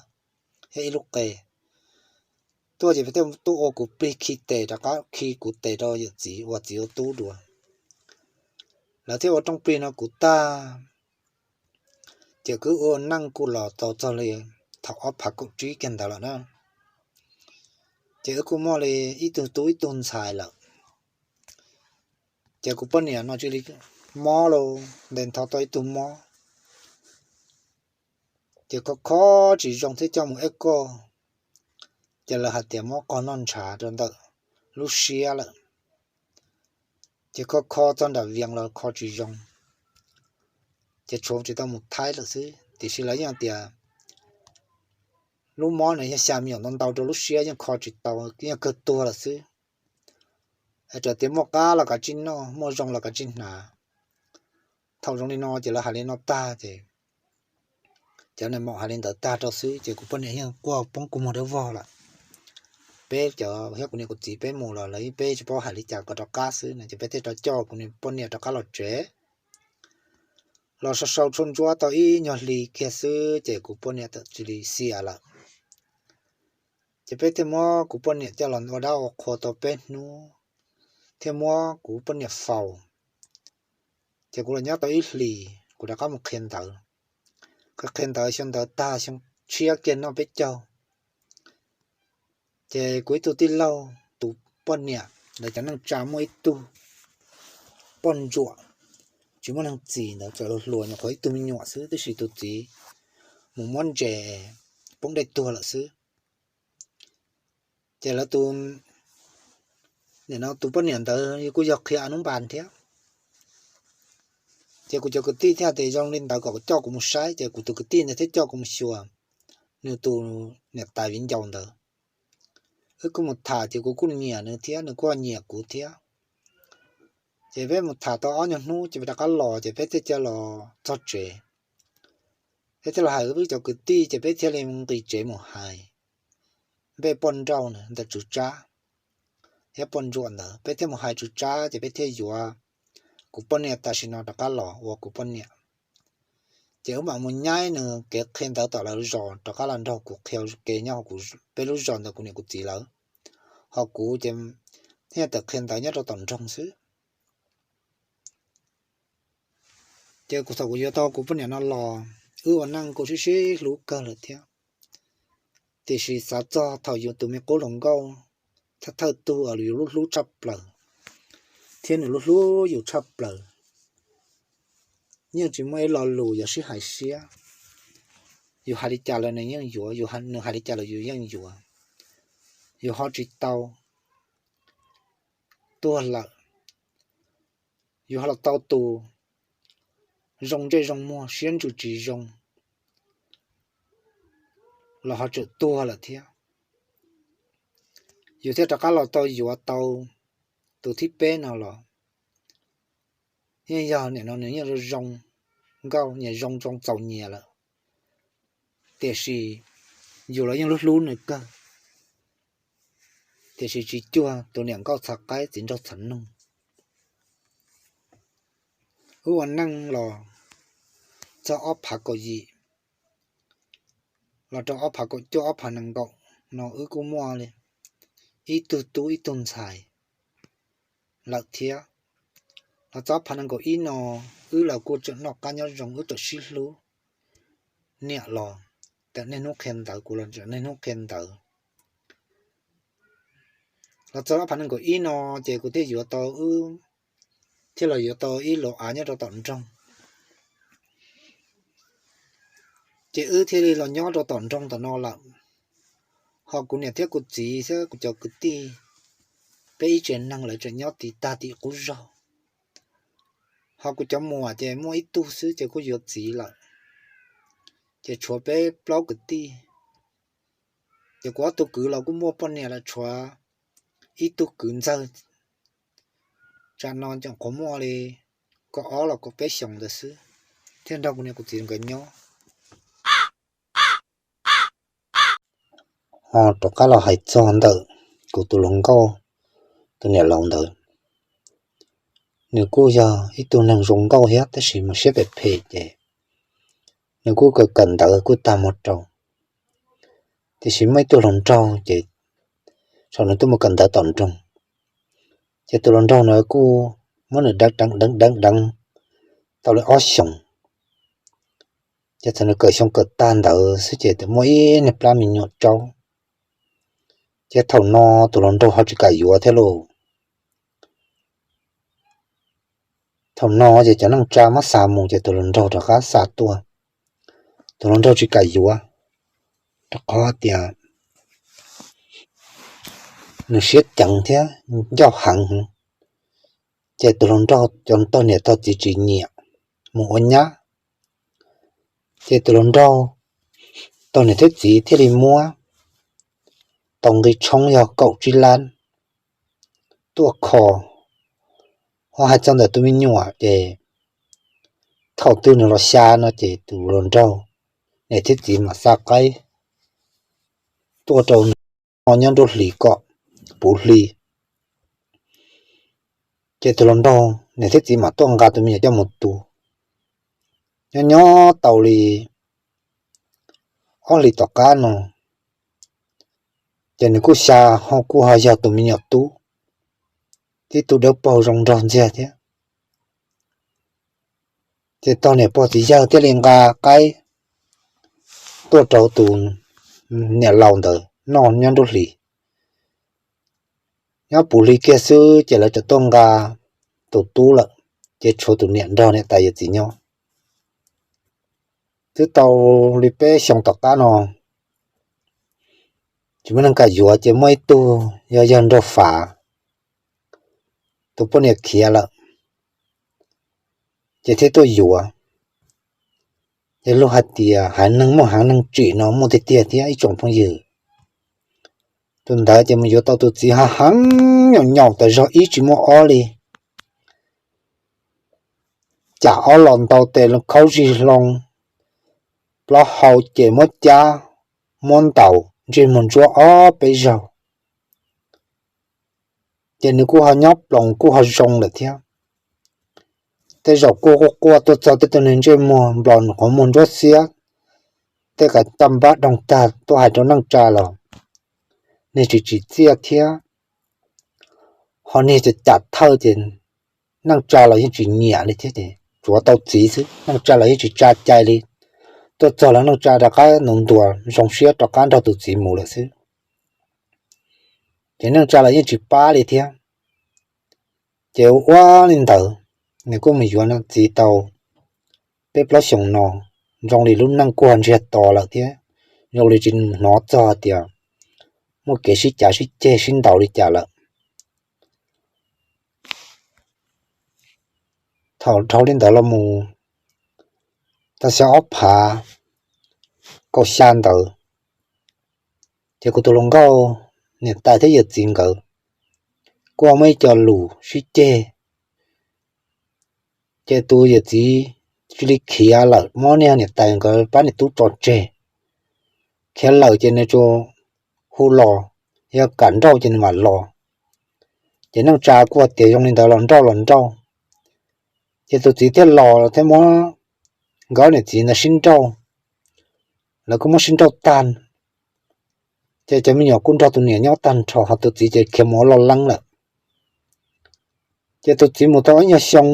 thiab ib lub qe tuaj ces thiaj tuaj ua kuv plig khi tes rov qab khi kuv tes rau yawm txiv ua txiv ua tub dua. Lawv thiaj ua rooj plig no kuv tag. Ces kuv ua neej kuj los tau txog li thaum ob phav kaum tsib kiag ntawd lawm na. Ces wb kuj muaj li ib tug tub ib tug ntxhais lawm. Ces kuv poj niam no cia li mob los ntes nthos tau ib tug mob. Ces kho kho tsis zoo thiab coj mus eb koj, ces lawv hais tias mob qog noj ntshav rau ntawm lub siab lawm. Ces kho kho txog nram Vias los kho tsis zoo, ces tshuav tsis tau mus Thaib lawm xwb. Tiam sis lawv yeej tias lub mob no yog xya me nyuam ntau ntau rau lub siab yeej kho tsis tau, yeej kawg tuag lawm xwb. Txawm tias muaj qab los kav tsij noj, muaj zoo los kav tsij hnav. Thaum zoo li no ces lawv hais li no tag ces cov neeg maum hais li ntawd tag rau xwb ces kuv poj niam yeej quaj poob kua muag dawb vog lawm. Peb cov thiab kuv niam kuv txiv peb mus los lawv peb tsis paub hais li cas kom rov qab xwb no ces peb thiaj rov coj kuv poj niam rov qab los tsev. Los sau sau tshuaj ntsuab tau ib nyuag hli kiag xwb ces kuv poj niam txawm cia li xiam lawm. Ces peb thiaj muab kuv poj niam coj los ua dab ua qhua tau peb hnub, thiaj muab kuv poj niam faus. Ces kuv los nyob tau ib hlis kuv rov qab mus qhia ntawv. Kuv qhia ntawv xyoo ntawd tag xyoo tshiab kiag noj peb caug, ces kuv ib tug tij laug tus poj niam ntawd cov neej tsa muaj ib tug poj ntsuam tsis muaj neeg txis ntawd txawm hluas nyuam qhuav ib tug me nyuam xwb, tab sis tus txiv mus muab ntses poob dej tuag lawm xwb. Ces lawv tus, nim no tus poj niam ntawd kuj yog qhia a nub npas thiab. Ces kuv cov kwv tij thiaj tias zoo li ntawd kom coj kuv mus saib, ces kuv tus kwv tij ntawd thiaj coj kuv mus xyuas nws tus niam tais viv ncaus ntawd. Wb kuj mus tham ces kuv kuj nyiam nws thiab nws kuj nyiam kuv thiab. Ces peb mus tham tau ob nyuag hnub ces peb rov qab los ces peb thiaj cia los txog tsev. Peb thiaj los hais wb cov kwv tij ces peb thiaj li nqis tsev mus hais npej poj nrauj ntawm Tswv Tsab thiab poj ntsuam ntawd, peb thiaj mus hais Tswv Tsab ces peb thiaj yuav kuv poj niam tam sim no rov qab los ua kuv poj niam. Ces wb mam mus nyaib nws kev qhia ntawv tom lawv zos rov qab los nrog kuv qhia kev nyob hauv peb lub zos ntawm kuv niam kuv txiv lawv, ho kuv ces thiaj tawm qhia ntawv nyob rau tom nroog xwb. Ces kuv thaum kuv yuav tau kuv poj niam no los, wb ua neej kuj sib sib hlub kawg lawm thiab. Tiam sis xav txog thaum yus tus me qub hluas nkauj thawj thawj tug uas yus lub hlub tshaj plaws thiab nws lub hlub yus tshaj plaws, yeej tsis muaj ib lo lus yog sib hais siab. Yus hais li cas los nws yeej yuav, nws hais li cas los yus yeej yuav. Yus ho tsis tau tuag lawm, yus ho los tau tus zoo ntsej zoo muag siab ntsws tsis zoo los ho tseem tuag lawm thiab. Yus thiaj rov qab los tau yuav tau tus thib peb no los yeej yog nim no nws yeej zoo nkauj nyias zoo zoo txaus nyias lawm, tiam sis yus los yeej hlub hlub nws kawg. Tiam sis tsis cuag tus niam nkauj txhav qaib txiv nraug txhav noog. Wb ua neej los txog ob phav kaum yim los rau ob phav kaum cuaj ob phav nees nkaum no wb kuj muaj li ib tug tub ib tug ntxhais lawm thiab. Los txog ob phav nees nkaum ib no wb los kuj tseem noj qab nyob zoo, wb tseem sib hlub. Niam los tseem niaj hnub qhia ntawv, kuv los tseem niaj hnub qhia ntawv. Los txog ob phav nees nkaum ib no ces kuv thiaj yuav tau wb, thiaj los yuav tau ib lub av nyob rau tom nroog. Ces wb thiaj li los nyob rau tom nroog tom no lawm. Ho kuv niam thiab kuv txiv thiab kuv cov kwv tij, peb ib tsev neeg lawv tseem nyob tim tag tim qub zog. Ho kuv cov muam ces muaj ib tug xwb ces kuj yuav txiv lawm, ces tshuav peb plaub kwv tij. Ces kuv ob tug kwv los kuj muaj poj niam lawm, tshuav ib tug kwv ntxawg. Tsam no tseem qhuav muaj li kaum ob los kaum peb xyoos ntawd xwb, thiaj nrog kuv niam kuv txiv nkawd nyob. Ho rov qab los hais txog ntawm kuv tus hluas nkauj, tus niam laus ntawd, nws kuj yog ib tug neeg zoo nkauj thiab tab sis mas siab phem phem ces nws kuj kawm kawm ntawv kuj tag mus rau. Tiam sis muaj ib tug hluas nraug ces thaum nws tuaj mus kawm ntawv tom nroog, ces tus hluas nraug no kuj muab nws deev deev deev deev deev tau li ob xyoos. Ces thaum nws kawm xyoo kawm tag ntawd xwb ces txawm muaj ib niag plab me nyuam tsaub. Ces thaum no tus hluas nraug ho tsis kam yuav thiab lauj. Thaum no ces cov neej tsa muab xa mus ces tus hluas nraug rov qab xa tuaj. Tus hluas nraug tsis kam yuav, rau qhov tias nws siab ceev thiab ncauj heev. Ces tus hluas nraug cov tog niam tog txiv tsis nyiam, mus ua nyab. Ces tus hluas nraug tog niam thiab txiv thiaj li muab tau nqi tshoob yog kaum tsib lab tuaj kho. Ho hais txog ntawm tus me nyuam ces thaum twg nws los xya no ces tus hluas nraug niam thiab txiv mam xa qaib tuaj rau nws nyob nruab hlis kom puv hli. Ces tus hluas nraug niam thiab txiv mam tuaj nqa tus me nyuam coj mus tu. Nyob nyob tau li ob hlis tom qab no, ces nws kuj xya, ho kuj ho yog tus me nyuam tub, tib tug dawb paug zoo nraug ntxiag thiab. Ces tog niam pog txiv yawg thiaj li nqa qaib tuaj rau tus niam laus ntawd noj nyob nruab hlis. Nyob puv hli kiag xwb ces lawv txawm tuaj nqa tus tub lawm, ces tshuav tus niam nrog niam tais yawm txiv nyob. Twb tau li peb xyoo tom qab no, tsis muaj neeg kam yuav ces muaj ib tug yog yawg nraug Fav, tus poj niam khiav lawm, ces thiaj tuaj yuav. Ces luag hais tias haiv neeg muaj haiv neeg tsim no muaj tiag tiag thiab ib tsoom phooj ywg. Tus ntawd ces mus yuav tau tus txiv hav heev, nyaum nyaum tas zog ib tsis muaj ob li, cam ob los ntau tes khaub zig hlo, plaub hau ces muab cab, muab ntaus ntsej muag ntsuab ob peb zaug. Ces nws kuj ho nyob ploos kuj ho zoo lawm thiab. Tej zaum kuj quaj quaj tuaj txog tej tug niag ntsej muag nplos qhov muag ntsuab xiab, tej kav caj npab doog tag tuaj hais rau neej tsa los niag tsis tsim txiaj thiab, ho niag cam cam thawj ces neej tsa los yeej tsis nyiam li thiab. Ces tsuav tau txiv xwb, neej tsa los yeej tsis tsa cai li. Tuaj txog los neej tsa rov qab ntuas ntuas zoo siab rov qab nrog tus txiv mus lawm xwb. Ces neej tsa los yeej tsis pab li thiab. Ces ua li ntawd, nws kuj mus yuav txiv tau peb plaub xyoos no, zoo li lub neej kuj ntsiag to lawm thiab, zoo li tsis hnov txog tias muaj kev sib cav sib ceg sib ntaus li cas lawm. Thaum dhau li ntawd los mus tau xyoo ob phav kaum xya ntawd, ces kuv tus hluas nkauj niam tais thiab yawm txiv nkawd kuj muaj ib co lus sib ceg. Ces tus yawm txiv cia li khiav lawm, muab niag niam tais nkawd pab niam tub tso tseg. Khiav lawm ces nws tsuas hu los, yog kam nrauj ces nws mam los. Ces neej tsa kuj tias zoo li ntawd los nrauj los nrauj. Ces tus txiv thiaj los thiab muab nkawd niam txiv ntawd sib nrauj, lawv kuj muab sib nrauj tag. Ces cov me nyuam kuj nrog tus niam nyob tag nrho, ho tus txiv ces khiav mus ua loj leeb lawm. Ces tus txiv mus tau ib nyuag xyoo,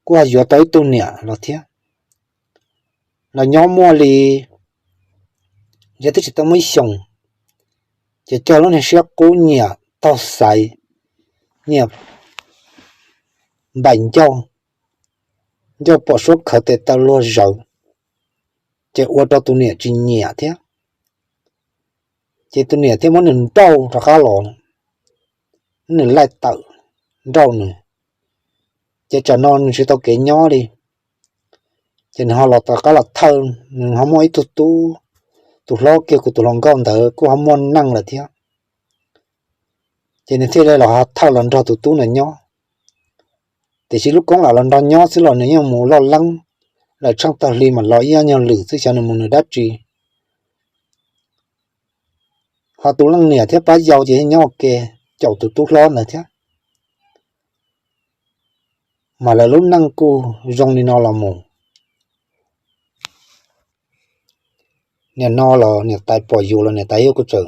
kuj yuav tau ib tug niam los thiab. Los nyob muaj li, yog twb tsis tau muaj ib xyoos, ces cog lub niag siab qub nyiam taug xaiv, nyiam npaim ncauj, ncauj pom suab khawv tes taw luag zawv, ces ua rau tus niam tsis nyiam thiab. Ces tus niam thiaj muab nws nrauj rov qab los, muab nws laij tawm, nrauj nws. Ces tsam no nws tsis tau kev nyob li, ces nws ho los rov qab los thawj, nws ho muaj ib tug tub, tus hlob kiag kuv tus hluas nkauj ntawd kuj ho muaj neej lawm thiab. Ces nws thiaj li los ho thawj los nrog tus tub ntawd nyob. Tiam sis lub koob lam los nrog nyob xwb los nws yeej mus loj leeb, lawm tsheej tag hli mam los ib ob nyuag lwm xwb, xyov nws mus nws dab tsi. Ho tus leej niam thiab pab yau ces nyob ua ke caum tus tub hlob ntawd thiab. Mas lawv lub neej kuj zoo li no los mus. Nim no los niam tais pom yus los niam tais yuav kuj tseem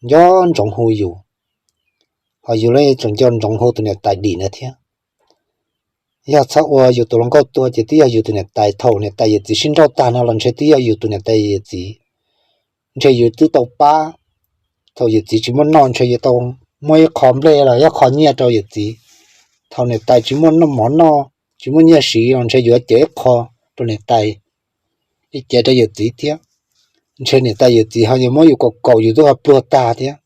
nco ntsoov hu yus, ho yus los tseem nco ntsoov hu tus niam tais dim ntawd thiab. Yog txhob ua yus tus hluas nkauj tuag ces twb yog yus tus niam tais, thaum niam tais yawm txiv sib nrauj tag no los ntshe twb yog yus tus niam tais yawm txiv. Ntshe yus twb tau pab, thaum yawm txiv tsis muaj noj ntshe yuav tau muaj ib qho nplej los ib qho nyiaj rau yawm txiv. Thaum niam tais tsis muaj mov noj, tsis muaj nyiaj siv los ntshe yuav cev ib qho rau niam tais, ib cev rau yawm txiv thiab. Ntshe niam tais yawm txiv ho yuav muab yus kaum kaum yus twb ho pluag tag thiab.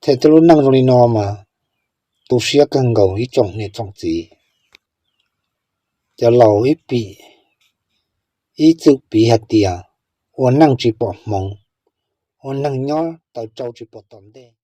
Thiab lub neej zoo li no mas tu siab kawg nkaus ib tsoom niam tsoom txiv. Cov laus ib pim, ib txwm piv hais tias ua neej tsis pom hmoov, ua neeg nyob taws tsau tsis pom tom ntej.